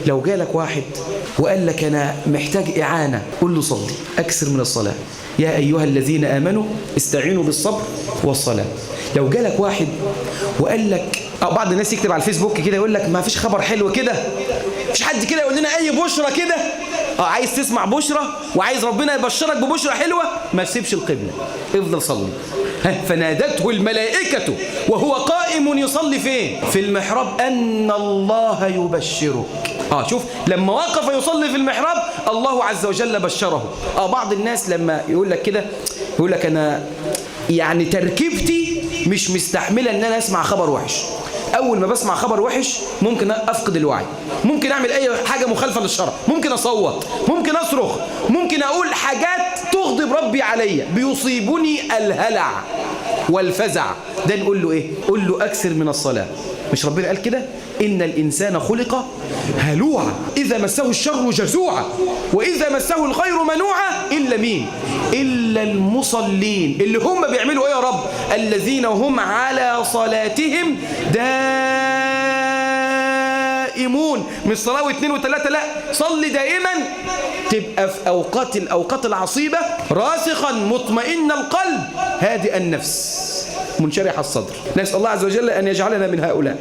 لو جالك واحد وقال لك أنا محتاج إعانة، قل له صلي، أكثر من الصلاة. يا أيها الذين آمنوا استعينوا بالصبر والصلاة. لو جالك واحد وقال لك، أو بعض الناس يكتب على الفيسبوك كده يقول لك ما فيش خبر حلو كده، مفيش حد كده يقول لنا أي بشرة كده. عايز تسمع بشرة وعايز ربنا يبشرك ببشرة حلوة، ما تسيبش القبلة، افضل صلي. فنادته الملائكة وهو قائم يصلي فين؟ في المحراب، أن الله يبشرك. شوف لما وقف يصلي في المحراب الله عز وجل بشره. بعض الناس لما يقول لك كده يقول لك أنا يعني تركيبتي مش مستحملة إن أنا أسمع خبر وحش. أول ما بسمع خبر وحش ممكن أفقد الوعي، ممكن أعمل أي حاجة مخالفة للشرع، ممكن أصوت، ممكن أصرخ، ممكن أقول حاجات تغضب ربي عليا، بيصيبني الهلع والفزع. ده نقول له إيه؟ قول له أكثر من الصلاة. مش ربنا قال كده؟ إن الإنسان خلق هلوعا، إذا مسه الشر جزوعا، وإذا مسه الخير منوعا، إلا مين؟ إلا المصلين. اللي هم بيعملوا إيه يا رب؟ الذين هم على صلاتهم دائمون. مش صلاة واثنين وثلاثة، لا، صلي دائما، تبقى في الأوقات العصيبة راسخا مطمئن القلب هادئ النفس منشرح الصدر. نسأل الله عز وجل أن يجعلنا من هؤلاء.